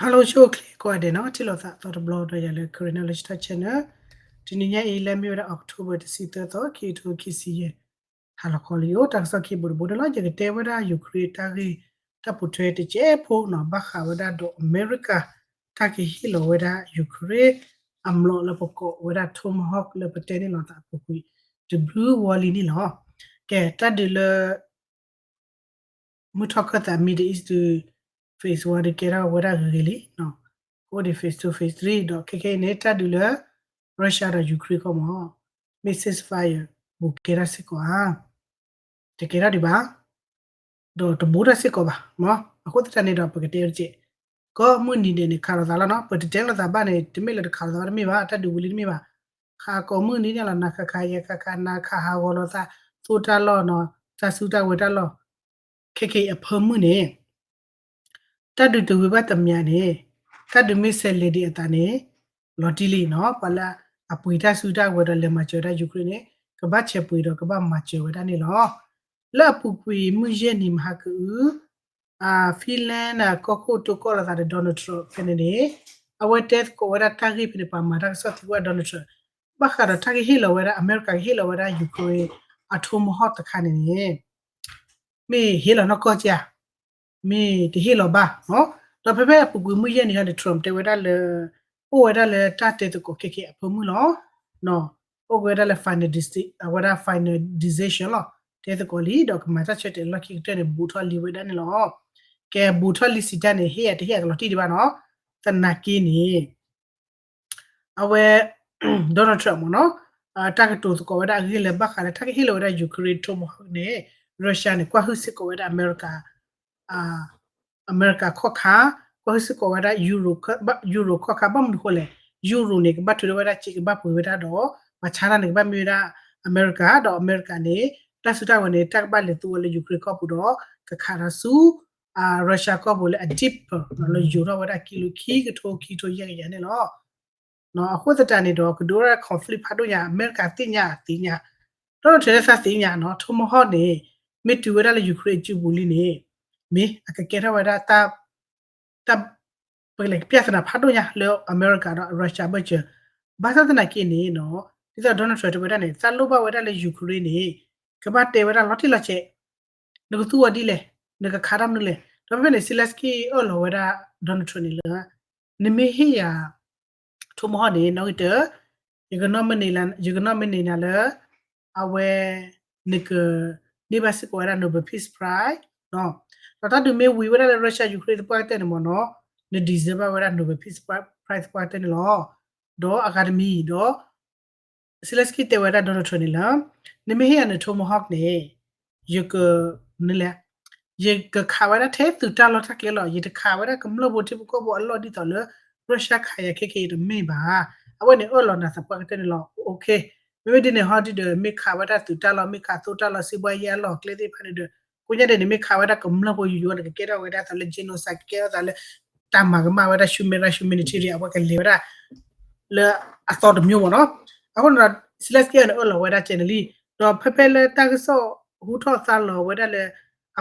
Hello ဆိၣ်ဂ့ၤ ကိးဂၤဒဲးနီၤ ထံၣ်လိာ်သးသီတဘျီဒီးယၤလၢ Karen Knowledge Talk Channel တနံၤညါအံၤလၢမ့ၢ်ဝဲဒၣ် October တဆံသၢသီ ခံကထိခံဆံယဲၢ် ဟါလီၤခီလံ အိၣ်တၢ်ကစီၣ်ခံဘိတဘိန့ၣ်လီၤ. ယကတဲဝဲဒၣ် Ukraine တၢ်ဂ့ၢ်တၢ်ပိာ်ထွဲတစဲးဖိနီၤ ဘၣ်ဃးဝဲဒၣ်ဒီးအမဲရကၤ တၢ်ကဟ့ၣ်လီၤဝဲဒၣ် Ukraine အမျိာ်လၢပကိးဝဲဒၣ် Tomahawk လၢပတဲန့ၣ်လီၤသးအပူၤကွံာ် တဘျုးဝီလံန့ၣ်လီၤ. ကဲ တၢ်ဒုးလၢ မုၢ်ထီၣ်ခၢၣ်သး Middle East ဒုး phase one ဒုးကဲထီၣ်ဝဲဒၣ်ဂ့ၤဂ့ၤလံ, ကအိၣ်ဒံး phase two phase three ဒီးခဲခဲအံၤန့ၣ် တၢ်ဒုးလၢ Russia ဒီး Ukraine ကီၢ်မ့ၢ် ceasefire ဘူးကဲထီၣ်စ့ၢ်ကီးဧါ, တကဲထီၣ်ဒံးဘၣ်, ဒီးတဘူးထီၣ်စ့ၢ်ကီးဘၣ်, အဃိသတးန့ၣ်ဒီးပကတဲဝဲတက့ၢ်, ကိးမုၢ်နံၤဒဲးန့ၣ် ခးလိာ်သးလီၤနီၤ, ပတတဲလိာ်သးဘၣ်န့ၣ် တမ့ၢ်လၢတခးလိာ်သးဘၣ်တမ့ၢ်ဘၣ်, တၢ်ဒုးဝံၤလံတမ့ၢ်ဘၣ်, ခးကိးမုၢ်နံၤန့ၣ်လီၤ, နၤခးခးယဲခးခး နၤခးဟးဂီၤလိာ်သး, သိတၢ်လီၢ်နီၤ, တၢ်စုတၢ်ဝဲၤတၢ်လီၢ် ခဲခဲအံၤအဖၢမုၢ်န့ၣ် တၢ်ဒုးတဝံၤဘၣ်တမံၤန့ၣ်, တၢ်ဒုးမ့ၢ်ဆဲးလဲၤဒံးအသးန့ၣ် လီၤတံၢ်လံနီၤ, ပှၤလၢအပှ့ၤတၢ်စုတၢ်ဝဲၤဒီးလဲၤမၤစၢၤဝဲဒၣ် Ukraine န့ၣ် ကဘၣ်ဆဲးပှ့ၤဒီးကဘၣ်မၤစၢၤဝဲဒၣ်န့ၣ်လီၤ. လၢအပူၤကွံာ်မုၢ်ယဲၢ်နံၤမဟါကအု Finland ကီၢ်ခိၣ်တိကီၢ်လိာ်သးဒီး Donald Trump ဖဲန့ၣ်န့ၣ် အဝဲတဲသကိးဝဲဒၣ်တၢ်ဂ့ၢ်ဖဲန့ၣ် ပှၤမၤတၢ်ကစီၣ်သံကွၢ် Donald Trump ဘၣ်ဃးဒီးတၢ်ကဟ့ၣ်လီၤဝဲဒၣ် အမဲရကၤကဟ့ၣ်လီၤဝဲဒၣ် Ukraine အ Tomahawk တခါန့ၣ်န့ၣ် မ့ၢ်ဟ့ၣ်လီၤနီၢ်ကီၢ်ကဧါ, မ့ၢ်တဟ့ၣ်လီၤဘၣ်, ဒီးဖဲဖဲအပူၤကွံာ်မုၢ်ယဲၢ်နံၤဟီန့ၣ် Trump တဲဝဲဒၣ်လၢ အိၣ်ဝဲဒၣ်လၢတၢ်တဲသကိးခဲခဲအဖၢမုၢ်လီၤ, အိၣ်ဝဲဒၣ်လၢ final deci- အဝဲဒၣ် final decision လီၤ, တဲသကိးလံ ဒီးကမၤတၢ်ဆၢတဲာ်လီၢ်ခံကတၢၢ်န့ၣ် ဘူးထီၣ်လံဝဲဒၣ်န့ၣ်လီၤ. ကဲ ဘူးထီၣ်လံစံးတၢ်န့ၣ် ဟ့ၣ်ယၤတဟ့ၣ်ယၤကလီၤတံၢ်ဒံးဘၣ်နီၤ, သနာ်က့န့ၣ် အဝဲ Donald Trump မ့ၢ်နီၤ, တၢ်ကတိၤသကိးဝဲဒၣ်အဂ့ၢ်လၢဘၣ်ဃးလၢတၢ်ကဟ့ၣ်လီၤဝဲဒၣ် Ukraine Tomahawk န့ၣ် Russia န့ၣ် ကွၢ်ဟုၣ်စ့ၢ်ကီးဝဲဒၣ်အမဲရကၤ, အမဲရကၤခီၣ်ခါ, ကွၢ်ဟုၣ်စ့ၢ်ကီးဝဲဒၣ် Euro ခီၣ်ခါ, ဘၣ်မနုၤဃိလဲၣ်, Euro န့ၣ် ကဘၣ်ထုးထီၣ်ဝဲဒၣ်စ့ကဘၣ်ပှ့ၤဝဲဒၣ်ဒီး ပှၤဆါတၢ်န့ၣ် ကဘၣ်မ့ၢ်ဝဲဒၣ်အမဲရကၤ, ဒီးအမဲရကၤန့ၣ် တၢ်စုတၢ်ဝဲၤန့ၣ် တၢ်ကဘၣ်လဲၤသူဝဲလၢ Ukraine ကီၢ်ပူၤဒီး ကခးဒီးဆူ Russia ကီၢ်ပူၤလၢအ deeper လၢယိၤထီၣ်ဝဲဒၣ်ကံလိခံကထိခံကထိယဲၢ်ကယၤန့ၣ်လီၤ. အဃိသတးန့ၣ်ဒီး ကဒိးဝဲဒၣ် conflict ဖးဒိၣ်ညါ အမဲရကၤသ့ၣ်ညါသ့ၣ်ညါ, ဒီးထဲလၢသးသ့ၣ်ညါနီၤ Tomahawk န့ၣ် မ့ၢ်တုၤဝဲဒၣ်လၢ Ukraine အစုပူၤလံန့ၣ် မ့ၢ်အကကဲထီၣ်ဝဲဒၣ် တၢ် ပကလဲၤ ပြဿနာ ဖးဒိၣ်ညါလၢအမဲရကၤဒီး Russia ဘၢၣ်စၢၤ, ဘၣ်ဆၣ်သနာ်က့န့ၣ်နီၤ ဒ်သိး Donald Trump တဲဝဲဒၣ်န့ၣ် သးလိၣ်ဘၣ်ဝဲဒၣ်လၢ Ukraine န့ၣ် ကဘၣ်တဲဝဲဒၣ်လီၤတံၢ်လီၤဆဲး, နကသူအီၤဒ်လဲၣ်, နကခးတၢ်မနုၤလဲၣ်, ဒီးဖဲဖဲန့ၣ် Zelensky အၢၣ်လီၤဝဲဒၣ် Donald Trump န့ၣ်လၢ နမ့ၢ်ဟ့ၣ်ယၤ Tomahawk န့ၣ် နီၣ်ဂံၢ်တၢ, ယကနီၣ်မ့ၢ်န့ၢ်နၤလၢ အဝဲ နက န့ၢ်ဘၣ်စ့ၢ်ကီးဝဲဒၣ် Nobel Peace Prize ဒီးတၢ်ဒုးမ့ၢ်ဝံၤဝဲဒၣ်လၢ Russia Ukraine သပှၢ်ကတၢၢ်န့ၣ်မ့ၢ်နီၤ န deserve ဘၣ်ဝဲဒၣ် Nobel Peace Prize သပှၢ်ကတၢၢ်န့ၣ်လီၤ. ဒီးအဂၤတမံၤဒီး Zelensky တဲဝဲဒၣ် Donald Trump န့ၣ်လၢ နမ့ၢ်ဟ့ၣ်ယၤန Tomahawk န့ၣ် ယက မနုၤလဲၣ်, ယကခးဝဲဒၣ်ထဲသုးတၢ်လီၢ်တၢ်ကျဲလီၤ, ယတခးဝဲဒၣ်ကမျၢၢ်ဖိထံဖိကီၢ်ဖိအလီၢ်ဒ်သိးလၢ Russia ခးယၤခဲခဲအံၤတမ့ၢ်ဘၣ်. အဝဲန့ၣ်အၢၣ်လီၤနၤသပှၢ်ကတၢၢ်န့ၣ်လီၤ. OK, မ့မ့ၢ်ဒ်န့ၣ်ဟီဒ်ဒီး မ့ၢ်ခးဝဲဒၣ်သုးတၢ်လီၢ်, မ့ၢ်ခးသိတၢ်လီၢ်, စံးဘှါယဲအလီၢ်အကျဲသ့ၣ်တဖၣ်န့ၣ်ဒီး ကိညါဒဲးန့ၣ် မ့ၢ်ခးဝဲဒၣ်ကမျၢၢ်ဖိယိယိ နကကဲထီၣ်ဝဲဒၣ်သးလၢ genocide ကကဲထီၣ်သးလၢ တၢ်မၤကမၣ်ဝဲဒၣ် human right, humanitarian အဝဲကလဲၤဝဲဒၣ် လၢအသီတမျိုးမ့ၢ်နီၤ. အဃိန့ၣ်ဒီး Zelensky န့ၣ်အၢၣ်လီၤဝဲဒၣ်ကဲန့ၣ်လံ. ဒီးဖဲဖဲလၢတၢ်ကစီၣ်ဟူထီၣ်သါလီၤဝဲဒၣ်လၢ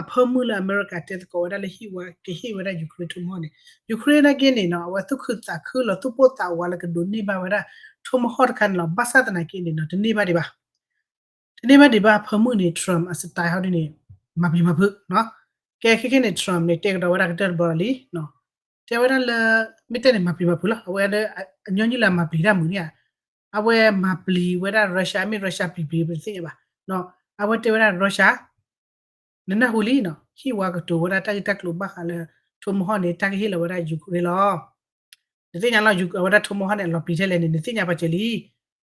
အဖၢမုၢ်လၢအမဲရကၤတဲသကိးဝဲဒၣ်လၢဟံၣ်ဝါကဟ့ၣ်ဝဲဒၣ် Ukraine Tomahawk န့ၣ် Ukraine နာ်က့န့ၣ်နီၤ အဝဲသူၣ်ခုသးခုလီၤ သူၣ်ပိၢ်သးဝးလၢကဒိးန့ၢ်ဘၣ်ဝဲဒၣ် Tomahawk တခါန့ၣ်လီၤ. ဘၣ်ဆၣ်သနာ်က့န့ၣ်နီၤ တန့ၢ်ဘၣ်ဒံးဘၣ် တန့ၢ်ဘၣ်ဒံးဘၣ် အဖၢမုၢ်န့ၣ် Trump အ style ဟီဒ်န့ၣ် မၤပျံၤမၤဖုးနီၤ. ကဲခဲခဲန့ၣ် Trump န့ၣ် တဲကဒီးဝဲဒၣ်ကတၢၢ်တဘျီလီၤလံ. တဲဝဲဒၣ်လၢ မ့ၢ်တဲန့ၣ် မၤပျံၤမၤဖုးလီၤ. အဝဲလၢ အညီနုၢ်လၢအမၤပျံၤတၢ်မုာ်န့ၣ်ဧါ. အဝဲမၤပျံၤဝဲဒၣ် Russia မ့ၢ် Russia ပျံၤပျံၤပတသ့ၣ်ညါဘၣ်. အဝဲတဲဝဲဒၣ် Russia နနၢ်ဟူလံနီၤ ဟံၣ်ဝါကတိၤဝဲဒၣ်တၢ်ဂ့ၢ်တၢ်ကျိၤဘၣ်ဃးလၢ Tomahawk န့ၣ် တၢ်ကဟ့ၣ်လီၤဝဲဒၣ် Ukraine လီၤ. နသ့ၣ်ညါလီၤ အဝဲဒၣ် Tomahawk န့ၣ် အလီၤပျံၤထဲလဲၣ်န့ၣ် နသ့ၣ်ညါပာ်စၢၤလံ.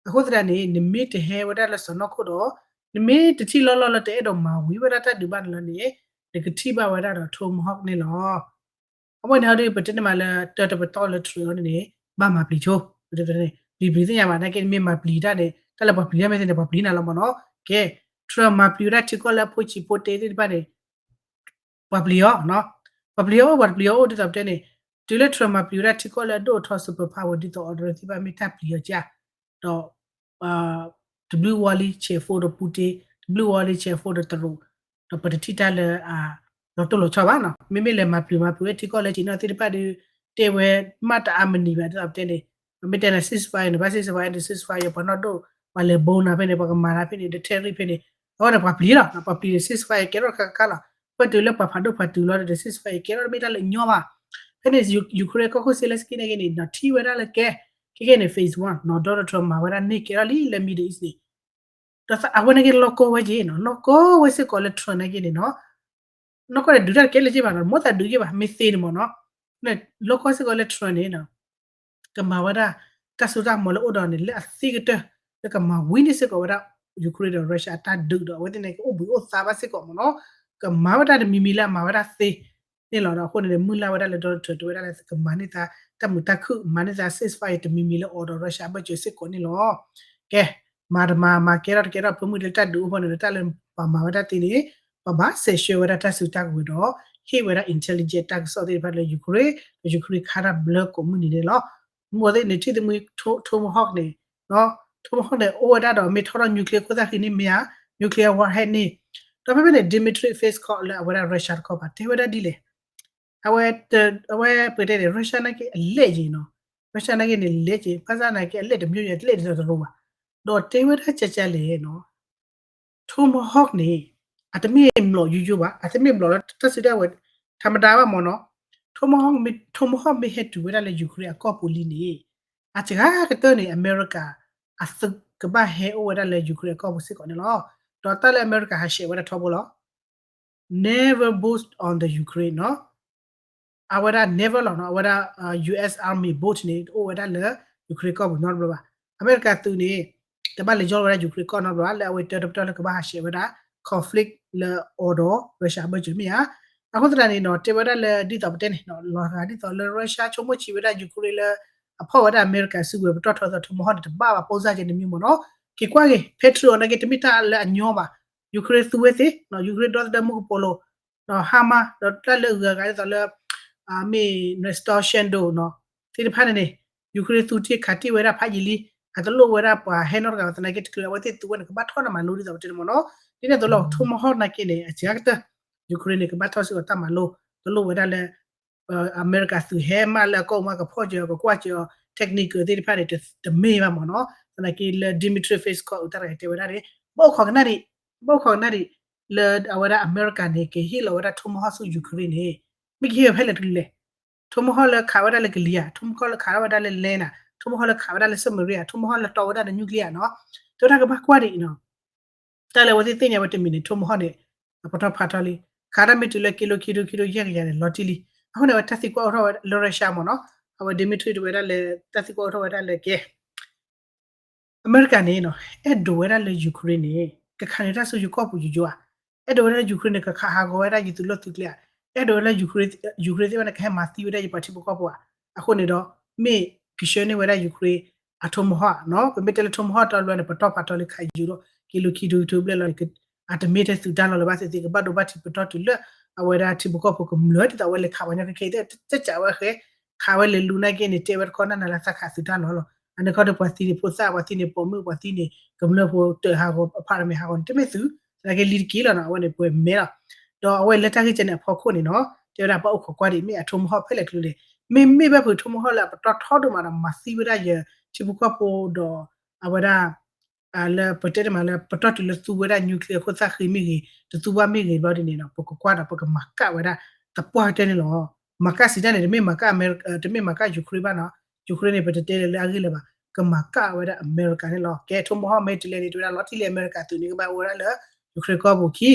အဃိသတးန့ၣ် နမ့ၢ်တဟဲဝဲဒၣ်လၢစီၤနီၢ်ခိၣ်ဒီး နမ့ၢ်တထံၣ်လီၢ်လီၢ်လၢတအဲၣ်ဒိးမၤဝံၤဝဲဒၣ်တၢ်ဒုးဘၣ်န့ၣ်လီၤန့ၣ် နကထံၣ်ဘၣ်ဝဲဒၣ်ဒီး Tomahawk န့ၣ်လီၤ. အဝဲန့ၣ်ဟီဒ် ပတဲန့ၣ်မးလၢ တၢ်တပတီၢ်လၢ Trump န့ၣ် ဘၣ်မၤပျံၤဆိ ပျံၤပျံၤသ့ၣ်ညါဘၣ် နာ်က့နမ့ၢ်မၤပျံၤတၢ်န့ၣ် တၢ်လၢပှၤပျံၤတၢ်မ့ၢ်သ့ၣ်န့ၣ် ပှၤပျံၤနၤလီၤမ့ၢ်နီၤ. ကဲ Trump မၤပျံၤဝဲဒၣ်ထံကီၢ်လၢအဖိဆံးဖိတ့သ့ၣ်တဖၣ်န့ၣ် ပှၤပျံၤအီၤနီၤ. ပှၤပျံၤအီၤအိၣ် ပှၤတပျံၤအီၤအိၣ် ဒ်သိးပတဲန့ၣ် တုၤလၢ Trump မၤပျံၤဝဲဒၣ်ထံကီၢ်လၢအဒိၣ်အထီ superpower ဒ်သိး Iran သ့ၣ်တဖၣ်မ့ၢ်တၢ်ပျံၤအီၤကၢ် ဒီး တဘျုးဝီလံ ဆဲးဖိဒီး Putin တဘျုးဝီလံ ဆဲးဖိဒီးတရူး ဒီးပတထံၣ်တၢ်လၢအ လီၤတိၢ်လီၤဆီဘၣ်နီၤ. မ့မ့ၢ်လဲၤမၤပျံၤမၤဖုးဝဲထံကီၢ်လၢက့ၤနီၣ်သ့ၣ်တဖၣ်ဒီး တဲဝဲမ့ၢ်တအါမနံၤဘၣ် ဒ်သိးပတဲန့ၣ်, ပမ့ၢ်တဲန့ၣ် ceasefire န့ၣ် ဘၣ် ceasefire ဒီး ceasefire ပှၤနီၣ်ဒိၣ် ပှၤလဲၤဘိနၤဖဲန့ၣ် ပှၤကမၤနၤဖဲန့ၣ် ဒီး tariff ဖဲန့ၣ်, အဃိန့ၣ် ပှၤပျံၤလီၤ ပှၤပျံၤန့ၣ် ceasefire ကဲထီၣ်ခါခါလီၤ. ဖဲတုၤလၢပှၤဖးဒိၣ်ဖးတုၤလီၤဒီး ceasefire ကဲထီၣ်တမ့ၢ်တၢ်လၢညီဘၣ်. ဖဲန့ၣ် Ukraine ကီၢ်ခိၣ်စ့လၢစက့န့ၣ်က့ၤန့ၣ် နီၤထံၣ်ဝဲဒၣ်လၢကဲ, ခဲကဲန့ၣ် phase one နီၤ Donald Trump မၤဝဲဒၣ်န့ၢ်ကဲထီၣ်လံလၢ Middle East န့ၣ် ဒီးအဝဲန့ၣ်က့ၤလီၢ်ကီဝဲက့ၤနီၤ လီၢ်ကီဝဲစ့ၢ်ကီးလၢ Trump န့ၣ်က့ၤန့ၣ်နီၤ, နီၢ်ကီၢ်န့ၣ်ဒုးတၢ်တကဲလၢၤက့ၤဘၣ်နီၤ မိၣ်သးဒုးက့ၤဘၣ် မ့ၢ်သ့န့ၣ်မ့ၢ်နီၤ, လီၢ်ကီစ့ၢ်ကီးလၢ Trump န့ၣ် ကမၤဝဲဒၣ် တၢ်စိတၢ်ကမီၤလၢအိၣ်ဒီးန့ၣ် လၢအသ့ကတၢၢ် လၢကမၤဝံၤန့ၢ်စ့ၢ်ကီးဝဲဒၣ် Ukraine ဒီး Russia အတၢ်ဒုးဒီး အဝဲသ့ၣ်န့ၣ်ကအိၣ်ဘှံးအိၣ်သါဘၣ်စ့ၢ်ကီးမ့ၢ်နီၤ, ကမၤဝဲဒၣ်တမံၤမံၤလၢအမၤဝဲဒၣ်သ့န့ၣ်လီၤ. ဒီးအဃိန့ၣ် မုၢ်လၢ်ဝဲဒၣ်လၢ Donald Trump တဲဝဲဒၣ်လၢကမၤန့ၢ်သး တၢ်မုာ်တၢ်ခုၣ် မၤန့ၢ်သး ceasefire တမံၤမံၤလၢအီၤဒီး Russia အဘၢၣ်စၢၤစ့ၢ်ကီးန့ၣ်လီၤ. ကဲ မၤတမၤ မၤကဲထီၣ်တကဲထီၣ် ဖၢမုၢ်ဒဲလၢတၢ်ဒုးအိၣ်ဖဲန့ၣ်ဒီး တၢ်လၢပှၤမၤဝဲဒၣ်သ့န့ၣ် ပဘၣ်စဲးဆှၢဝဲဒၣ်တၢ်စုတၢ်ကဝဲၤဒီး ဟ့ၣ်ဝဲဒၣ် intelligence တၢ်ကစီၣ်သ့ၣ်တဖၣ်လၢ Ukraine ဒီး Ukraine ခါတၢ်ဘျၢကိးမုၢ်နံၤန့ၣ်လီၤ. မ့ၢ်သ့ၣ်န့ၣ် ထံၣ်သမူ Tomahawk န့ၣ် Tomahawk န့ၣ် အိၣ်ဝဲဒၣ်ဒီးမ့ၢ်ထီၣ်ထီၣ် nuclear ခိၣ်သၣ်ဃံန့ၣ်မ့ၢ်ဧါ, nuclear warhead န့ၣ်, ဒီးဖဲဖဲန့ၣ် Dmitry Peskov လၢအဝဲဒၣ် Russia တခီပၤ တဲဝဲဒၣ်ဒ်လဲၣ် အဝဲ အဝဲပတဲန့ၣ် Russia နာ်က့အလဲၢ်က့ၤနီၤ, Russia နာ်က့န့ၣ်လဲၢ်က့ၤ ဘၣ်ဆၣ်နာ်က့အလဲၢ်တမျိးယဲ တလဲၢ်ဒ်သိးတရူးဘၣ်, ဒီးတဲဝဲဒၣ်ကကလဲၣ်နီၤ, Tomahawk န့ၣ် အတမ့ၢ်မျိးယိယိဘၣ်, အတမ့ၢ်မျိးလၢတၢ်စုတၢ်ဝဲၤ ထမဒါဘၣ်မ့ၢ်နီၤ, Tomahawk မ့ၢ် Tomahawk မ့ၢ်ဟဲတုၤဝဲဒၣ်လၢ Ukraine အကီၢ်ပူၤလံန့ၣ်, အစှၤကတၢၢ်န့ၣ် အမဲရကၤ အသုးကဘၣ်ဟဲအိၣ်ဝဲဒၣ်လၢ Ukraine အကီၢ်ပူၤစ့ၢ်ကီးန့ၣ်လီၤ. ဒီးတၢ်လၢအမဲရကၤဟးဆှဲးဝဲဒၣ်ထီဘိလီၤ never boast on the Ukraine နီၤ, အဝဲဒၣ် never လီၤနီၤ, အဝဲဒၣ် U S Army boat န့ၣ် တအိၣ်ဝဲဒၣ်လၢ Ukraine ကီၢ်ပူၤနီတဘျီဘၣ်. အမဲရကၤသုးန့ၣ် တဘၣ်လဲၤယီၢ်ဝဲဒၣ် Ukraine ကီၢ်နီတဘျီဘၣ် လၢအဝဲတၢတပတီၢ်လၢကဘၣ်ဟးဆှဲးဝဲဒၣ် conflict လၢအီၤဒီး Russia အဘၢၣ်စၢၤမ့ၢ်ဧါ. အဃိသတးန့ၣ်နီၤ တဲဝဲဒၣ်လၢဒ်သိးပတဲန့ၣ် လီၤဂာ်ဒ်သိးလၢ Russia ဆိကမိၣ်ဆံးဝဲဒၣ် Ukraine လၢ အဖီၣ်ဝဲဒၣ်အမဲရကၤစုကဝဲၤပတီၢ်ထီသီး Tomahawk န့ၣ် တဘၣ်ဘၣ် ပိၢ်စၢ်ကဲန့ၣ်မ့ၢ်မ့ၢ်နီၤ, က့ၤကွၢ်က့ၤ Patriot နာ်က့ တမ့ၢ်တၢ်လၢအညီဘၣ်, Ukraine သူဝဲသ့, Ukraine ဒီသဒၢမူကပိာ်လိၤ ဒီး HIMARS ဒီးတၢ်လၢအဂၤဂၤဒ်သိးလၢ မ့ၢ် Storm Shadow နီၤ သ့ၣ်တဖၣ်န့ၣ်န့ၣ် Ukraine သူတ့ၢ်ခးတ့ၢ်ဝဲဒၣ်ဖးယံာ်လံ, အတလိၣ်ဝဲဒၣ်ပှၤဟဲနီတဂၤဘၣ်သနာ်က့ တချုးအဝဲသ့ၣ်သူဝဲန့ၣ် ကဘၣ်ထီၣ်နမၤလိဒ်သိးပတဲန့ၣ်မ့ၢ်နီၤ, ဒ်န့ၣ်အသိးလီၤ Tomahawk နာ်က့န့ၣ် အစှၤကတၢၢ် Ukraine န့ၣ် ကဘၣ်ထီၣ်စ့ၢ်ကီးတၢ်မၤလိ, တလိၣ်ဝဲဒၣ်လၢ အမဲရကၤသုးဟဲမးလၢအကီၢ်ပူၤမး ကဖီၣ်စၢၤအီၤ ကကွၢ်စၢၤအီၤ technical သ့ၣ်တဖၣ်န့ၣ် တမ့ၢ်ဘၣ်မ့ၢ်နီၤ, သနာ်က့လၢ Dmitry Peskov အတၢ်တဂၤတဲဝဲဒၣ်န့ၣ် ဘၣ်အိၣ်ခိးကနၣ်ဒံး, ဘၣ်အိၣ်ခိးကနၣ်ဒံး လၢအဝဲဒၣ်အမဲရကၤန့ၣ် ကဟ့ၣ်လီၤဝဲဒၣ် Tomahawk ဆူ Ukraine န့ၣ် မ့ၢ်ကဟ့ၣ်ဝဲဖဲလဲၣ်တကလုာ်လဲၣ်, Tomahawk လၢခးဝဲဒၣ်လၢကလံၤဧါ, Tomahawk လၢခးဝဲဒၣ်လၢ land ဧါ, Tomahawk လၢခးဝဲဒၣ်လၢ submarine ဧါ, Tomahawk လၢတီဝဲဒၣ်လၢ nuclear ဧါနီၤ, တဲဝဲဒၣ်ကဘၣ်ကွၢ်ဒံးနီၤ တၢ်လၢအဝဲသ့ၣ်သ့ၣ်ညါဝဲတမံၤန့ၣ် Tomahawk န့ၣ် အပတီၢ်ဖးထီလံ, ခးတၢ်မ့ၢ်တုၤလၢကံလိခံဒိခံဒိယဲၢ်ကယၤန့ၣ် လီၤတံၢ်လံ, အဃိန့ၣ် အဝဲတၢ်သံကွၢ်အိၣ်ထီၣ်ဝဲလၢ Russia မ့ၢ်နီၤ, အဝဲ Dmitry တဲဝဲဒၣ်လၢ တၢ်သံကွၢ်အိၣ်ထီၣ်ဝဲဒၣ်လၢကဲ အမဲရကၤန့ၣ်နီၤ အဲၣ်ဒိးဝဲဒၣ်လၢ Ukraine န့ၣ် ကခးန့ၢ်တၢ်ဆူယကီၢ်ပူၤယိယိဧါ, အဲၣ်ဒိးဝဲဒၣ်လၢ Ukraine န့ၣ် ကခးဟးဂီၤဝဲဒၣ်ယသူးလီၢ်သူးကျဲဧါ, အဲၣ်ဒိးဝဲလၢ Ukraine သ့ၣ်ဝဲန့ၣ် ကဟဲမၤသံဝဲဒၣ်ယပှၤထံဖိကီၢ်ဖိဧါ, အဃိန့ၣ်ဒီး မ့ၢ်ကဆှၢန့ၢ်ဝဲဒၣ် Ukraine အ Tomahawk နီၤ, ပမ့ၢ်တဲလၢ Tomahawk တဘျီန့ၣ် ပတီၢ်ဖးထီလံခးယိာ်ဒီး ကံလိခံဒိခံဒိဘျဲၣ်လီၤန့ၣ် အတမ့ၢ်ထဲသုးတၢ်လီၢ်လၢၤဘၣ်သ့ၣ်သ့ၣ် ကဘၣ်ဒိဘၣ်ထံးပတီၢ်တုၤလၢ အဝဲဒၣ်ထံဖိကီၢ်ဖိကမျၢၢ်ဒ်သိးအဝဲလဲၤခးပှၤကညီခဲခဲအံၤ တစံးဝဲဃဲ ခးဝဲလဲၤလူၤနာ်က့န့ၣ် တဲဝဲတခီနၢ်နၤလၢသးခးသုးတၢ်လီၢ်လီၤ, အန့ၣ်ခီဒီးပှၤသံန့ၣ်ဖိသၣ် ပှၤသံန့ၣ်ပိာ်မုၣ် ပှၤသံန့ၣ် ကမျၢၢ်ဖိတၢၢ်ဟးဂီၤ apartment ဟးဂီၤန့ၣ် တမ့ၢ်သုး သနာ်က့လံတက့ၢ်လီၤနီၤ, အဝဲန့ၣ်ပှဲၤမဲလီၤ, ဒီးအဝဲလၢတၢ်ဂ့ၢ်ကဲန့ၣ်အဖီခိၣ်န့ၣ်နီၤ တဲဝဲဒၣ်ပှၤအိၣ်ခိးကွၢ်ဒံး မ့ၢ်အ Tomahawk ဖဲလဲၣ်ကလုာ်လဲၣ်, မ့မ့ၢ်ဘၣ်ဖုး Tomahawk လၢအပတီၢ်ထီဒိၣ်မးဒီး မၤသံဝဲဒၣ်ယထံဖိကီၢ်ဖိဒီး အဝဲဒၣ် လၢပတဲတမးလၢ ပတီၢ်တုၤလၢသူဝဲဒၣ် nuclear ခိၣ်သၣ်ဃံမ့ၢ်ဂ့ၤ တသူဘၣ်မ့ၢ်ဂ့ၤဘျီဒ်န့ၣ်နီၤ ပကကွၢ်ဒီးပကမၤကၣ်ဝဲဒၣ် သပှၢ်ကတၢၢ်န့ၣ်လီၤ. မၤကၣ်စံးတၢ်န့ၣ် တမ့ၢ်မၤကၣ် Ukraine ဘၣ်နီၤ, Ukraine န့ၣ် ပတတဲလၢအဂ့ၢ်လၢၤဘၣ်, ကမၤကၣ်ဝဲဒၣ်အမဲရကၤန့ၣ်လီၤ. ကဲ Tomahawk မ့ၢ်တုၤလဲၣ်န့ၣ် တဲဝဲဒၣ်လီၤတံၢ်လံအမဲရကၤသုးန့ၣ် ကဘၣ်အိၣ်ဝဲဒၣ်လၢ Ukraine ကီၢ်ပူၤခံ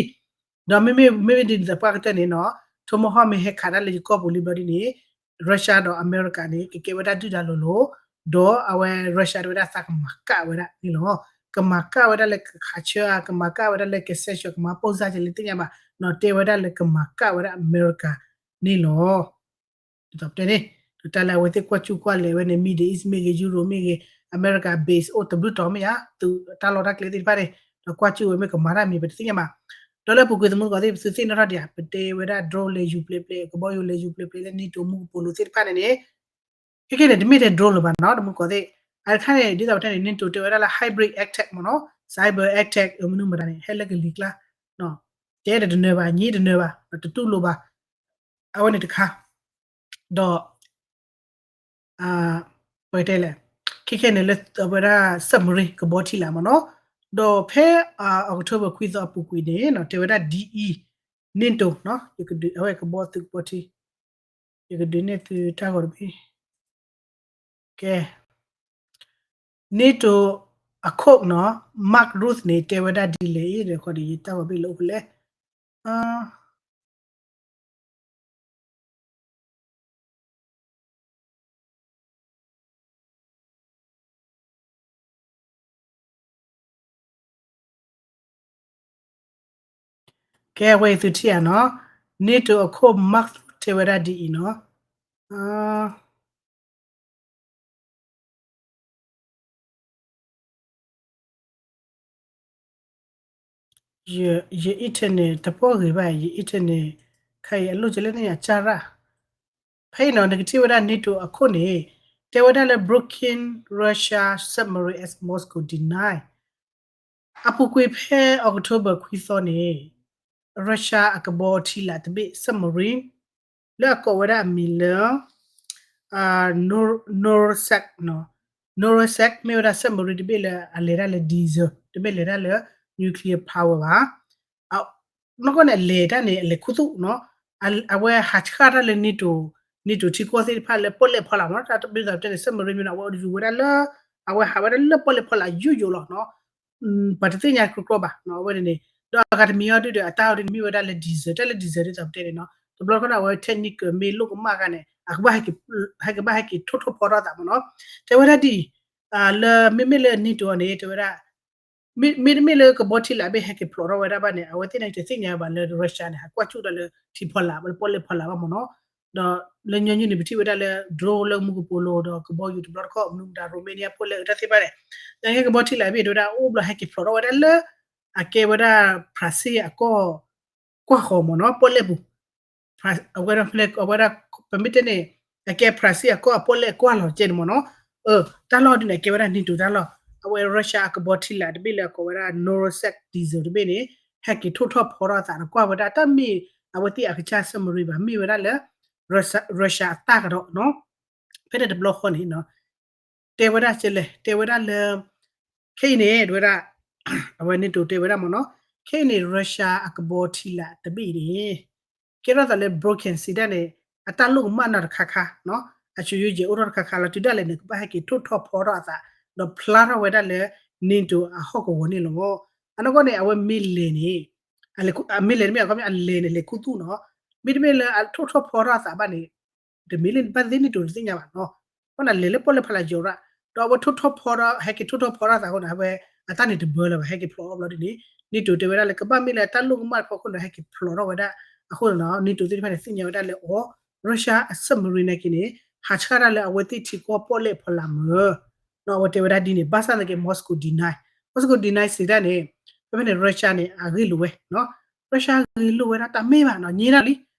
ဒီးမ့မ့ၢ် မ့မ့ၢ်ဒ်န့ၣ်သပှၢ်ကတၢၢ်န့ၣ်နီၤ Tomahawk မ့ၢ်ဟဲခးတၢ်လၢယကီၢ်ပူၤလံဘျီဒ်န့ၣ် Russia ဒီးအမဲရကၤန့ၣ် ကကဲဝဲဒၣ်ဒုၣ်ဒါလိၤလိၤ, ဒီးအဝဲ Russia တဲဝဲဒၣ်သးကမၤကၣ်ဝဲဒၣ်န့ၣ်လီၤ. ကမၤကၣ်ဝဲဒၣ်လၢကခးဆၢဧါ, ကမၤကၣ်ဝဲဒၣ်လၢကစဲးဆှၢ ကမၤပိၢ်စၢ်ကဲလၢသ့ၣ်ညါဘၣ်, နီၤတဲဝဲဒၣ်လၢကမၤကၣ်ဝဲဒၣ်အမဲရကၤန့ၣ်လီၤ. ဒ်သိးပတဲန့ၣ် ဒီးတၢ်လၢအဝဲသ့ၣ်ကွၢ်ကူၣ်ကွၢ်လဲၤဝဲန့ၣ် Middle East မ့ၢ်ဂ့ၤ Europe မ့ၢ်ဂ့ၤ အမဲရကၤ base အိၣ်တဘျုးတီၤမ့ၢ်ဧါ, သုးတၢ်လီၢ်တၢ်ကျဲသ့ၣ်တဖၣ်န့ၣ် ဒီးကွၢ်ကူၣ်ဝဲမ့ၢ်ကမၤတၢ်မံၤပတသ့ၣ်ညါဘၣ်. ဒီးလၢပူၤကွံာ်သမူသကိးသ့ၣ် ပသုသ့ၣ်နီၣ်ထီၣ်ဒံးဧါ, ပတဲဝဲဒၣ် drone လဲၤယူၤပျဲပျဲ ကဘီယူၤလဲၤယူၤပျဲပျဲလၢ NATO မူကပိာ်လိၤသ့ၣ်တဖၣ်န့ၣ်န့ၣ် ခဲကဲန့ၣ် တမ့ၢ်ထဲ drone လၢၤဘၣ်နီၤ သမူသကိးသ့ၣ်, အတခါန့ၣ် ဒ်သိးပတဲန့ၣ် NATO တဲဝဲဒၣ်လၢ hybrid attack မ့ၢ်နီၤ, cyber attack မနုၤမတၤန့ၣ် ဟဲလၢကလံၤကျါနီၤ တဲတနၢၤဘၣ် ညံတနၢၤဘၣ် တတူၢ်လိာ်ဘၣ်. အဝဲန့ၣ်တခါ ဒီး ပကတဲလဲၣ် ခဲခဲန့ၣ်လၢအဝဲဒၣ် submarine ကဘီထံလာ်မ့ၢ်နီၤ. ဒီးဖဲ October ခွံသီအပူၤကွံာ်န့ၣ် တဲဝဲဒၣ်ဒ်အံၤ NATO အဝဲကဘီသုးကဘီထံ ယကဒုးနဲၣ်သုတၢ်ဂီၤတဘ့ၣ် ကဲ NATO အခိၣ်နီၤ Mark Rutte န့ၣ် တဲဝဲဒၣ်ဒ်လဲၣ်အံၤ ဒီးခီဒီးယတၢ်ဂီၤဘ့ၣ်လၢအိၣ်ဖဲလဲၣ် ကဲဝဲအံၤသုထံၣ်ဧါနီၤ NATO အခိၣ် Mark Rutte တဲဝဲဒၣ်ဒ်အံၤနီၤ ယ internet တပီၢ်ဂ့ၤဘၣ် ယ internet ခါအံၤအလိၣ်ကလဲၣ်န့ၣ်အကၢ်ရၣ် ဖဲအံၤနီၤ နကထံၣ်ဝဲဒၣ် NATO အခိၣ်န့ၣ် တဲဝဲဒၣ်လၢ broken Russia submarine as Moscow deny အပူၤကွံာ်ဖဲ October ခွံသီန့ၣ် Russia အကဘီထံလာ်တဘ့ၣ် submarine လၢအကိးဝဲဒၣ်အမံၤလၢ Norilsk Norilsk မ့ၢ်ဝဲဒၣ် submarine တဘ့ၣ်လၢအလဲၤတၢ်လၢ diesel တမ့ၢ်လဲၤတၢ်လၢ nuclear power ဘၣ် နီၢ်ကီၢ်န့ၣ် အလဲၤတၢ်န့ၣ် အလဲၤခူသူၣ်နီၤ အဝဲဟးဆှၣ်တၢ်လၢ NATO NATO ထံကီၢ်သ့ၣ်တဖၣ်လၢပီၣ်လဲၣ်ဖီလာ်မ့ၢ်နီၤ တၢ်တဘ့ၣ်သးပတဲန့ၣ် submarine မ့ၢ်နီၤ အဝဲယူၤဝဲဒၣ်လၢ အဝဲဟးဝဲဒၣ်လၢပီၣ်လဲၣ်ဖီလာ်ယူယူလီၤနီၤ ပှၤတသ့ၣ်ညါကျီကျီဘၣ်နီၤ အဝဲန့ၣ်န့ၣ် ဒီးအဂၤတမံၤအီၤဒုဒီး အတၢ်အီၤဒုန့ၣ်မ့ၢ်ဝဲဒၣ်လၢ diesel တၢ်လၢ diesel ဒ်သိးပတဲန့ၣ်နီၤ တဘျီတခီဒီး အဝဲ technical မ့ၢ်လိၣ်ကမၣ်အခါန့ၣ် အကဘၣ် ဟဲက့ၤဘၣ်ဟဲက့ၤထိၣ်ထီၣ်ဖီထီၣ်သးမ့ၢ်နီၤ တဲဝဲဒၣ်ဒ်အံၤ လၢမ့မ့ၢ်လၢ NATO အီၤန့ၣ် တဲဝဲဒၣ် မ့တမ့ၢ်လၢကဘီထံလာ်ဘ့ၣ်ဟဲက့ၤဖျိးထီၣ်ဝဲဒၣ်ဘၣ်န့ၣ် အဝဲသ့ၣ်န့ၣ်တသ့ၣ်ညါဘၣ်လၢ Russia န့ၣ် ဟးကွၢ်ကၠူၣ်တၢ်လၢထံဖီလာ် ပီၣ်လဲၣ်ဖီလာ်ဘၣ်မ့ၢ်နီၤ ဒီးလၢညီနုၢ်န့ၣ် ပထံၣ်ဝဲဒၣ်လၢ drone လၢမူကပိာ်လိၤ ဒီးကဘီယူၤတဘျီတခီၣ် မနုၤမတၤ Romania ဖိလဲၣ်အတၢ်သ့ၣ်တဖၣ်န့ၣ် နဟဲကဘီထံလာ်ဘ့ၣ်တဲဝဲဒၣ်အိၣ်ဘျီဟဲက့ၤဖျိးထီၣ်ဝဲဒၣ်လၢ အကဲဝဲဒၣ် Prussia အကီၢ် ကွၢ်ဃီၤမ့ၢ်နီၤ ပီၣ်လဲၣ်ပူၤ အဝဲဒၣ် အဝဲဒၣ် ပမ့ၢ်တဲန့ၣ် အကဲ Prussia အကီၢ်အပီၣ်လဲၣ်ကွၢ်လီၤကဲန့ၣ်မ့ၢ်နီၤ တၢ်လီၢ်ဒ်န့ၣ် အကဲဝဲဒၣ် NATO တၢ်လီၢ် အဝဲ Russia အကဘီထံလာ်တဘ့ၣ်လၢအကိးဝဲဒၣ် Norilsk diesel တဘ့ၣ်န့ၣ် ဟဲက့ၤထိၣ်ထီၣ်ဖီထီၣ်အသးဒီးကွၢ်ဝဲဒၣ်တၢ်မ့ၢ် အဝဲသ့ၣ်အကစၢ် submarine ဘၣ် မ့ၢ်ဝဲဒၣ်လၢ Russia အတၢ်ကဒီးနီၤ ဖဲန့ၣ်တဘျီဃီန့ၣ် တဲဝဲဒၣ်ကဲလဲၣ် တဲဝဲဒၣ်လၢ ခဲအံၤန့ၣ် တဲဝဲဒၣ် အဝဲ NATO တဲဝဲဒၣ်မ့ၢ်နီၤ ခဲအံၤန့ၣ် Russia အကဘီထံလာ်တဘ့ၣ်အံၤန့ၣ် ကဲထီၣ်သးလၢ broken စံးတၢ်န့ၣ် အတၢ်လိၣ်ကမၣ်နီၤတခါခါနီၤ အဆိယိယဲၢ်အိၣ်ထီၣ်တခါခါလီၤ တုၤဒၣ်လဲာ်န့ၣ် ကဘၣ်ဟဲက့ၤထိၣ်ထီၣ်ဖီထီၣ်အသး ဒီးဖျါထီၣ်ဝဲဒၣ်လၢ NATO အဟီၣ်ကဝီၤန့ၣ်လီၤ. အနီၢ်ကီၢ်န့ၣ် အဝဲမ့ၢ်လဲၤန့ၣ် အလဲၤန့ၣ် လဲၤခူသူၣ်နီၤ မ့တမ့ၢ်လၢအထိၣ်ထီၣ်ဖီထီၣ်အသးဘၣ်န့ၣ် တမ့ၢ်လၢဘၣ်သ့ၣ် NATO တသ့ၣ်ညါဘၣ်နီၤ ဘၣ်နၤလဲၤလၢပီၣ်လဲၣ်ဖီလာ်ယိၤရၣ် ဒီးအဝဲထိၣ်ထီၣ်ဖီထီၣ် ဟဲက့ၤထိၣ်ထီၣ်ဖီထီၣ်သးအဃိန့ၣ် အဝဲအတၢ်န့ၣ်တဘၢလၢၤဘၣ် ဟဲက့ၤဖျိးထီၣ်ဘျီဒ်န့ၣ် NATO တဲဝဲဒၣ်လၢကဘၣ်မ့ၢ်လၢတၢ်လိၣ်ကမၣ်တခီအဃိန့ၣ် ဟဲက့ၤဖျိးထီၣ်ဝဲဒၣ် အဃိန့ၣ်နီၤ NATO သ့ၣ်တဖၣ်န့ၣ် သ့ၣ်ညါဝဲဒၣ်လၢအီၤ Russia အ submarine နာ်က့န့ၣ် ဟးဆှၣ်တၢ်လၢအဝဲသ့ၣ်ထံကီၢ်ပီၣ်လဲၣ်ဖီလာ်မ့ၢ် အဝဲတဲဝဲဒၣ်ဒ်န့ၣ် ဘၣ်ဆၣ်သနာ်က့ Moscow deny Moscow deny စံးတၢ်န့ၣ် ဖဲဖဲန့ၣ် Russia န့ၣ် အဂ့ၢ်လိာ်ဝဲ Russia ဂ့ၢ်လိာ်ဝဲဒၣ်တမ့ၢ်ဘၣ်နီၤ ညံဒၣ်လံ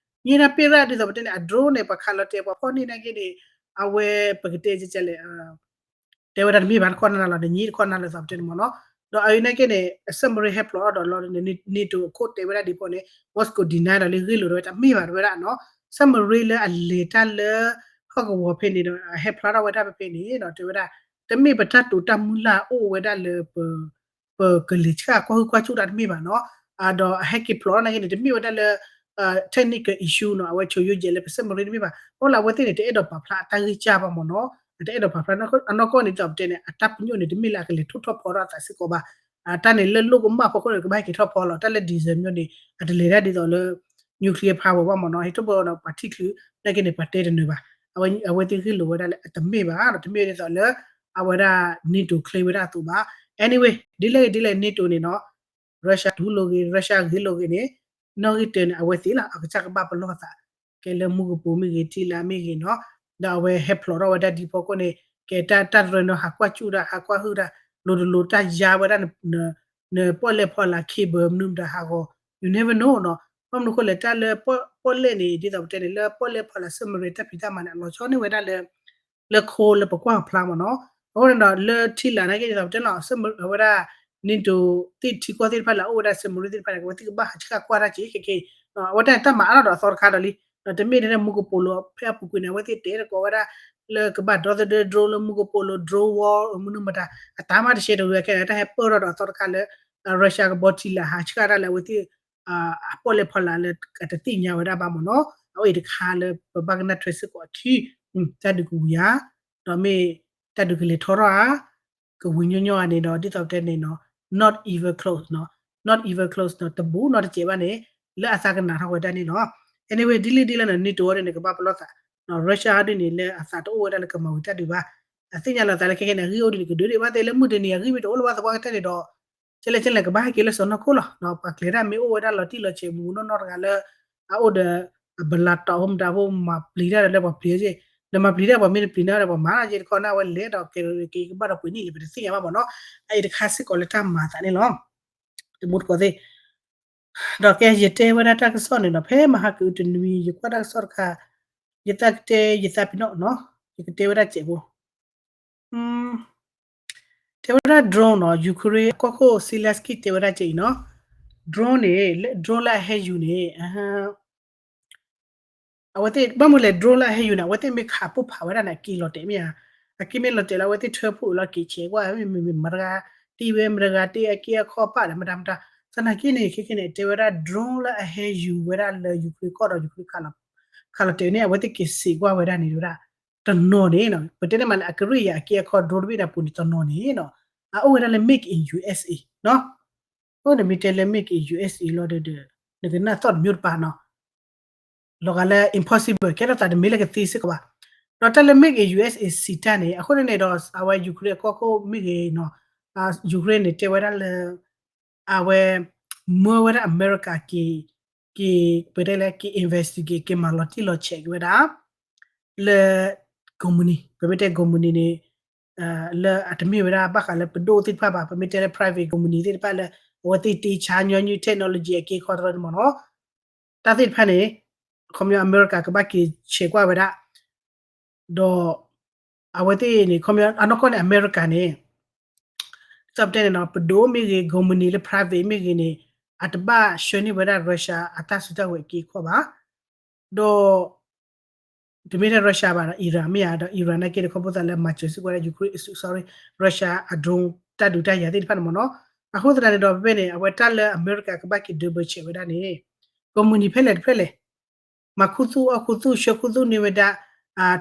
ညံဒၣ်ပ့ၣ်ရၣ်ဒ်သိးပတဲန့ၣ် အ drone န့ၣ် ပှၤခးလီၤတဲာ်ပှၤဖီၣ်န့ၢ်နာ်က့န့ၣ် အဝဲပကတဲလဲၣ် တဲဝဲဒၣ်တမ့ၢ်ဘၣ်တခီနၤလီၤ နညံတခီနၤလၢသိးပတဲန့ၣ်မ့ၢ်နီၤ ဒီးအအံၤနာ်က့န့ၣ် submarine ဟဲဖျိးထီၣ်ဒီးလီၤန့ၣ် NATO အခိၣ်တဲဝဲဒၣ်ဒ်ဖီန့ၣ် Moscow deny ဒီးလၢဂ့ၢ်လိာ်ဝဲတမ့ၢ်ဘၣ်တဲဝဲဒၣ်နီၤ submarine လၢအလဲၤတၢ်လၢ ဟီၣ်ကဝီၤဖဲန့ၣ်ဒီး အဟဲဖျါထီၣ်ဝဲဒၣ်ဖဲဖဲန့ၣ်ဒီးတဲဝဲဒၣ် တမ့ၢ်ပတၢ်တိာ်တၢ်မုၢ်လၢ်အိၣ်ဝဲဒၣ်လၢ ပကလဲၤဆှၣ်ကွၢ်ဟုၣ်ကွၢ်စူၣ်တၢ်တမ့ၢ်ဘၣ်နီၤ ဒီးအဟဲက့ၤဖျိးထီၣ်နာ်က့န့ၣ် တမ့ၢ်ဝဲဒၣ်လၢ technical issue နီၤ အဝဲဆိယိယဲၢ်လၢပ submarine တမ့ၢ်ဘၣ် ဘၣ်လၢအဝဲသ့ၣ်န့ၣ် တအဲၣ်ဒိးပာ်ဖျါအတၢ်ဂံၢ်စၢ်ဘၣ်မ့ၢ်နီၤ တအဲၣ်ဒိးပာ်ဖျါ အနီၢ်ကီၢ်န့ၣ် ဒ်သိးပတဲန့ၣ် အတၢ်ပညိၣ်န့ၣ် တမ့ၢ်လၢအကလဲၤထိၣ်ထီၣ်ဖီထီၣ်အသးစ့ၢ်ကီးဘၣ် တၢ်န့ၣ်လၢလိၣ်ကမၣ်ဖီခိၣ်န့ၣ် ကဘၣ်ဟဲက့ၤထီၣ်ဖီလီၤ တၢ်လၢ diesel မ့ၢ်န့ၣ် အတလဲၤဒၣ်ဒ်သိးလၢ nuclear power ဘၣ်မ့ၢ်နီၤ ဟဲထီၣ်ဖီဒီးပှၤထံၣ်ချုး နာ်က့န့ၣ် ပှၤတဲတနၢၤဘၣ် အဝဲသ့ၣ်ဂ့ၢ်လိာ်ဝဲဒၣ်လၢအတမ့ၢ်ဘၣ်ဒီး တမ့ၢ်ဒ်သိးလၢ အဝဲဒၣ် NATO ချ့ဝဲဒၣ်အသိးဘၣ် anyway ဒ်လဲၣ်ဂ့ၤဒ်လဲၣ် NATO န့ၣ်နီၤ Russia တူၢ်လိာ်ဂ့ၤ Russia ဂ့ၤလိာ်ဂ့ၤန့ၣ် နီၣ်ဂံၢ်တၢန့ၣ် အဝဲသ့ၣ်လီၤ အကစၢ်ကဘၣ်ပလီၢ်သး ကဲလၢမူကပိာ်မ့ၢ်ဂ့ၤ ထံလာ်မ့ၢ်ဂ့ၤနီၤ ဒီးအဝဲဟဲဖျိးထီၣ်ဝဲဒၣ်ဒ်ဖီခိၣ်န့ၣ် ကဲတၢ်တရၢနီၤ ဟးကွၢ်စူၣ်တၢ် ဟးကွၢ်ဟုၣ်တၢ် လိၤတလိၤတၢ်ယါဝဲဒၣ် နပီၣ်လဲၣ်ဖီလာ် cable မနုၤမတၤဟးဂီၤ you never know နီၤ ဘၣ်မနုၤဃိလဲၣ် တၢ်လၢပီၣ်လဲၣ်န့ၣ် ဒ်သိးပတဲန့ၣ် လၢပီၣ်လဲၣ်ဖီလာ် submarine တၢ်ဖံးတၢ်မၤန့ၣ် အလီၤဆီန့ၢ်ဝဲဒၣ်လၢ လၢခိလၢပကွၢ်ဖျါမ့ၢ်နီၤ အဃိန့ၣ်ဒီး လၢထံလာ်နာ်က့ ဒ်သိးပတဲလီၤ အဝဲဒၣ် NATO သ့ၣ်ထံကီၢ်သ့ၣ်တဖၣ်လၢအအိၣ်ဝဲဒၣ် submarine သ့ၣ်တဖၣ်န့ၣ် အဝဲသ့ၣ်ကဘၣ်ဟးဆှၣ်ကွၢ်တၢ်က့ၤခဲက့ၤ, အဝဲတၢ်န့ၣ်တၢ်မၤအါထီၣ်ဒီးအသီတခါဒီးလံ, တမ့ၢ်ထဲန့ၣ် မူကပိာ်လိၤဖဲအပူၤကွံာ်န့ၣ် အဝဲသ့ၣ်တဲသကိးဝဲဒၣ် လၢကဘၣ်ဒီသဒၢ drone လၢမူကပိာ်လိၤ drone war မနုၤမတၤ အတၢ်မၤတရှဲတဂ့ၤခဲန့ၣ် တၢ်ဟဲပၢၢ်ထီၣ်ဒီးအသီတခါလၢ Russia ကဘီထံလာ်ဟးဆှၣ်တၢ်လၢအဝဲသ့ၣ် အပီၣ်လဲၣ်ဖီလာ်လၢအတသ့ၣ်ညါဝဲဒၣ်ဘၣ်မ့ၢ်နီၤ, အဝဲအံၤတခါလၢပဘၣ်ကနၣ်ထွဲစ့ၢ်ကီးအခံ, တၢ်ဒုးကဝံၤဧါ, ဒီးမ့ၢ်တၢ်ဒုးကလဲၤထီထီၣ်ဧါ, ကဝံၤညီညီဧါန့ၣ်ဒီး ဒ်သိးပတဲန့ၣ်နီၤ not even close နီၤ, not even close နီၤ တဘူးနီတစဲးဘၣ်န့ၣ် လၢအသးကနၣ်ထီၣ်ဝဲဒၣ်န့ၣ်လီၤ. anyway ဒ်လဲၣ်ဒ်လဲၣ်နီၤ NATO ဒ်န့ၣ် ကဘၣ်ပလီၢ်သး, Russia ဒ်န့ၣ် လၢအသးတအိၣ်ဝဲဒၣ်လၢကမၤဝံၤတၢ်ဒုးဘၣ်, အသ့ၣ်ညါလီၤသးလၢခဲခဲန့ၣ် အဂံၢ်အိၣ်ဒ်န့ၣ် ကဒုးဒံးဘၣ်သ့လၢမုၢ်တနံၤအဂံၢ်မ့ၢ်တအိၣ်လၢၤဘၣ်သပှၢ်ကတၢၢ်န့ၣ်ဒီး ကဲလဲၣ်ကဲလဲၣ်ကဘၣ်ဟဲက့ၤလၢစီၤနီၢ်ခိၣ်လီၤ. ပှၤကျဲၤတၢ်မ့ၢ်အိၣ်ဝဲဒၣ်လီၤတံၢ်လီၤဆဲးမူနီၢ်နီၢ်တဂၤလၢ အအိၣ်ဒီး အဘလးတီၤ ဟိမတၤဖိ မၤပျံၤတၢ်ဒီးလၢပှၤပျံၤက့, နမၤပျံၤတၢ်ပှၤမ့ၢ်တပျံၤန့ၣ်ဒီးပှၤမၤလီၤက့တခီန့ၣ် အဝဲလဲၤဒီးကဲက့ၤကဘၣ်ဒီးပှ့ၤနံၣ်လံ ပတသ့ၣ်ညါဘၣ်မ့ၢ်နီၤ, အအံၤတခါစ့ၢ်ကီးလၢတၢ်မၤသးန့ၣ်လီၤ. တမူတကိးသ့ၣ် ဒီးကဲယတဲဝဲဒၣ်တၢ်ကစီၣ်န့ၣ်ဒီး ဖဲမဟါကအုတနွံ ယကွၢ်တၢ်ကစီၣ်တခါ, ယသးကတဲ ယသးပ့ၤနီၣ်နီၤ, ယကတဲဝဲဒၣ်စဲးဖိ တဲဝဲဒၣ် drone နီၤ, Ukraine အကီၢ်ခိၣ် Zelensky တဲဝဲဒၣ်ကဲအံၤနီၤ, drone န့ၣ် drone လၢအဟဲယူၤန့ၣ် အဝဲသ့ၣ် ဘၣ်မနုၤလဲၣ် drone လၢအဟဲယူၤန့ၣ် အဝဲသ့ၣ်မ့ၢ်ခးပိၢ်ဖးဝဲဒၣ်န့ၣ် အက့ၤလီၤတဲာ်မ့ၢ်ဧါ, အက့ၤမ့ၢ်လီၤတဲာ်လၢအဝဲသ့ၣ်ထၢဖှိၣ်လီၤက့ၤဆဲးကွၢ် မ့မ့ၢ်မတၤတဂၤ တ့ၢ်ဝဲမတၤတဂၤ တ့ၢ်အက့အခီပာ်ဒီးမတၤမတၤ, သနာ်က့န့ၣ် ခဲခဲန့ၣ် တဲဝဲဒၣ် drone လၢအဟဲယူၤဝဲဒၣ်လၢ Ukraine ကီၢ်ဒီး Ukraine ခးလီၤတဲာ်န့ၣ် အဝဲသ့ၣ်က့ၤစံးကွၢ်ဝဲဒၣ်န့ၣ်ဝဲဒၣ် တနီၤန့ၣ် ပတဲန့ၣ်မးလၢအကရ့ၣ်ယၤအက့အခီ drone တဘ့ၣ်န့ၣ်အပူၤန့ၣ် တနီၤန့ၣ်နီၤ အအိၣ်ဝဲဒၣ်လၢ made in USA နီၤ, အိၣ်နမ့ၢ်တဲလၢ made in USA လီၤဒီး နကနၢ်သီၣ်တမျိုးတပၤနီၤ လီၤဂာ်လၢ impossible ကဲထီၣ်သးတမ့ၢ်လၢကသ့စ့ၢ်ကီးဘၣ်. ဒီးတၢ်လၢ made in USA စံးတၢ်န့ၣ် အဃိန့ၣ်န့ၣ်ဒီး အဝဲ Ukraine အကီၢ်ခိၣ်မ့ၢ်ဂ့ၤနီၤ, Ukraine န့ၣ် တဲဝဲဒၣ်လၢ အဝဲ မၢဝဲဒၣ်အမဲရကၤက့ၤ က့ၤ ပတဲလၢက့ၤ investigate က့ၤမၤလီၤတံၢ်လီၤဆဲးက့ၤဝဲဒၣ် လၢ company ပမ့ၢ်တဲ company န့ၣ် လၢအတမ့ၢ်ဝဲဒၣ်ဘၣ်ဃးလၢပဒိၣ်သ့ၣ်တဖၣ်ဘၣ် ပမ့ၢ်တဲလၢ private company သ့ၣ်တဖၣ်လၢ အဝဲသ့ၣ်တ့ဆါညီနုၢ် technology အက့အခီတရၢန့ၣ်မ့ၢ်နီၤ တၢ်သ့ၣ်တဖၣ်န့ၣ် ခီပညီအမဲရကၤကဘၣ်က့ၤဆဲးကွၢ်ဝဲဒၣ် ဒီး အဝဲသ့ၣ်န့ၣ် ခီပညီအနီၢ်ကီၢ်န့ၣ် အမဲရကၤန့ၣ် ဒ်သိးပတဲန့ၣ်နီၤ ပဒိၣ်မ့ၢ်ဂ့ၤ company လၢ private မ့ၢ်ဂ့ၤန့ၣ် အတဘၣ်ဆှၢန့ၢ်ဝဲဒၣ် Russia အတၢ်စုတၢ်ဝဲၤအက့အခီဘၣ် ဒီး တမ့ၢ်ထဲ Russia ဘၣ်ဒီး Iran မ့ၢ်ဧါ ဒီး Iran နာ်က့န့ၣ် ခီဖျိသးလၢမၤစၢၤစ့ၢ်ကီးဝဲဒၣ် Ukraine, sorry, Russia အ drone တၢ်ဒုးတၢ်ယၤသ့ၣ်တဖၣ်န့ၣ်မ့ၢ်နီၤ. အဃိသတးန့ၣ်ဒီး ဖဲဖဲန့ၣ် အဝဲတၢ်လၢအမဲရကၤကဘၣ်က့ၤ double check ဝဲဒၣ်န့ၣ် company ဖဲလဲၣ်တဖျၢၣ်လဲၣ် မၤခူသူၣ်အီၣ်ခူသူၣ် ဆှၢခူသူၣ်န့ၢ်ဝဲဒၣ်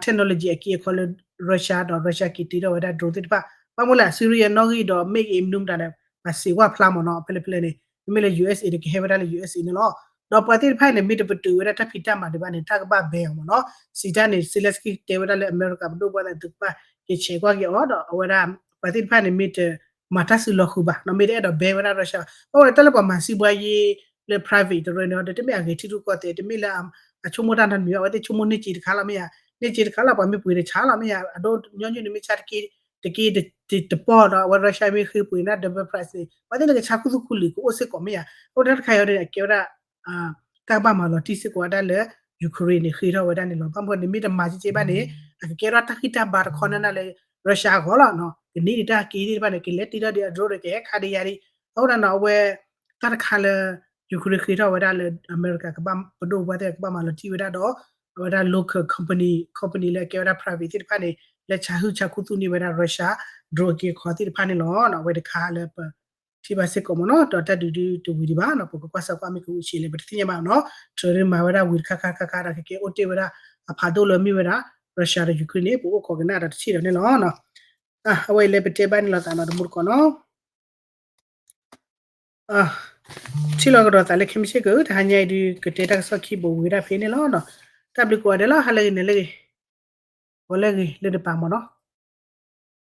technology အက့အခီလၢ Russia ဒီး Russia က့ၤတ့ထီၣ်ဝဲဒၣ် drone သ့ၣ်တဖၣ် ဘၣ်မနုၤလဲၣ် Syria နီၣ်ဂံၢ်ဒီး မ့ၢ်ဂ့ၤ မနုၤမတၤန့ၣ် ပှၤစံးဝဲဖျါမ့ၢ်နီၤ ဖဲလဲၣ်ဖဲလဲၣ်န့ၣ် မ့မ့ၢ်လၢ USA န့ၣ် ကဟဲဝဲဒၣ်လၢ USA န့ၣ်လီၤ. ဒီးပှၤသ့ၣ်တဖၣ်န့ၣ် မ့ၢ်တပတုာ်ဝဲဒၣ်တၢ်ဖံးတၢ်မၤဒံးဘၣ်န့ၣ် တၢ်ကဘၣ် ban အီၤမ့ၢ်နီၤ. စံးတၢ်န့ၣ် Zelensky တဲဝဲဒၣ်လၢ အမဲရကၤ ပဒိၣ်ပှၤသ့ၣ်တဖၣ် ကဆဲးကွၢ်က့ၤအီၤဒီး အဝဲဒၣ် ပှၤသ့ၣ်တဖၣ်န့ၣ် မ့ၢ်တမၤတၢ်စုလီၤဃုာ်ဘၣ်နီၤ မ့ၢ်တအဲၣ်ဒိး ban ဝဲဒၣ် Russia ဘၣ်. အဃိန့ၣ် တၢ်လၢပှၤမၤစံးဘှါယ့လၢ private တရၢန့ၣ်ဒီး တမ့ၢ်အဂဲၤထံရူၢ်ကီၢ်သဲး တမ့ၢ်လၢအဆိကမိၣ်တၢ်နီတမံၤဘၣ် အဝဲသ့ၣ်ဆိကမိၣ်န့ၢ်က့တခါလီၤမ့ၢ်ဧါ, န့ၢ်က့တခါလီၤ ပှၤမ့ၢ်ပှ့ၤတဆါလီၤမ့ၢ်ဧါ, အဒိ ညီနုၢ်န့ၣ်မ့ၢ်ဆါတက့ တက့တပီၢ်ဒီး အဝဲ Russia မ့ၢ်ဃ့ပှ့ၤန့ၣ် double price န့ၣ် ပှၤသ့ၣ်န့ၣ်ကဆါခူသူၣ်ခူလံာ်ကအိၣ်စ့ၢ်ကီးမ့ၢ်ဧါ. အဃိတၢ်တခါအံၤန့ၣ် အကဲဝဲဒၣ် တၢ်ကဘၣ်မၤလီၤတံၢ်စ့ၢ်ကီးဝဲဒၣ်လၢ Ukraine န့ၣ် ဃ့ထီၣ်ဝဲဒၣ်န့ၣ်လီၤ. ဘၣ်မနုၤန့ၣ် မ့ၢ်တမၤကဲကဲဘၣ်န့ၣ် အကကဲထီၣ်တၢ်ဂံၢ်တၢ်ဘါတခီန့ၣ်လၢ Russia အဂီၢ်လီၤ. ကန့ၢ်ဒံးတၢ်က့သ့ၣ်တဖၣ်န့ၣ် ကလဲၤတ့ထီၣ်ဒံးအ drone န့ၣ် ကဟဲခးဒံးယၤဒံး. အဃိသတးန့ၣ် အဝဲ တၢ်တခါလၢ Ukraine ဃ့ထီၣ်ဝဲဒၣ်လၢ အမဲရကၤကဘၣ်ပဒိၣ်ပှၤသ့ၣ်ကဘၣ်မၤလီၤတံၢ်ဝဲဒၣ်ဒီး အဝဲဒၣ် local company, company လၢအကဲဝဲဒၣ် private သ့ၣ်တဖၣ်န့ၣ် လၢဆါဟုၣ်ဆါခူသူၣ်န့ၢ်ဝဲဒၣ် Russia drone အက့အခီသ့ၣ်တဖၣ်န့ၣ်လီၤ. အဝဲတခါလၢပထံၣ်ဘၣ်စ့ၢ်ကီးမ့ၢ်နီၤ ဒီးတၢ်ဒုးဒုးတဝံၤဒံးဘၣ်နီၤ ပကကွၢ်စၢၤကွၢ်မ့ၢ်ကအိၣ်ဆံးလဲၣ် ပတသ့ၣ်ညါဘၣ်နီၤ တြၢၤဒုးမၤဝဲဒၣ်ဝံၤတခါခါတခါခါဒီး ကကဲအိၣ်တ့ၢ်ဝဲဒၣ် အဖးဒိၣ်လၢမ့ၢ်ဝဲဒၣ် Russia ဒီး Ukraine န့ၣ် ပအိၣ်ခိးကနၣ်ဒီးတထံၣ်ဒီးန့ၣ်လီၤ. အဝဲအံၤလၢပတဲဘၣ်န့ၣ်လီၤသးနီၤ တမူတကိးနီၤ ထံၣ်လီၤကဒီးသးလၢခံမ့ၢ်ဆ့ၣ်က တဟါညါအံၤဒုး ကတဲတၢ်ကစီၣ်ခံဘိးဝံၤဒၣ်ဖဲန့ၣ်လီၤ. တၢ်ဘျုးကိးဂၤဒဲးလီၤ ဟါလၢဂ့ၤန့ၣ်လၢဂ့ၤ ဂီၤလၢဂ့ၤလၢနပာ်မ့ၢ်နီၤ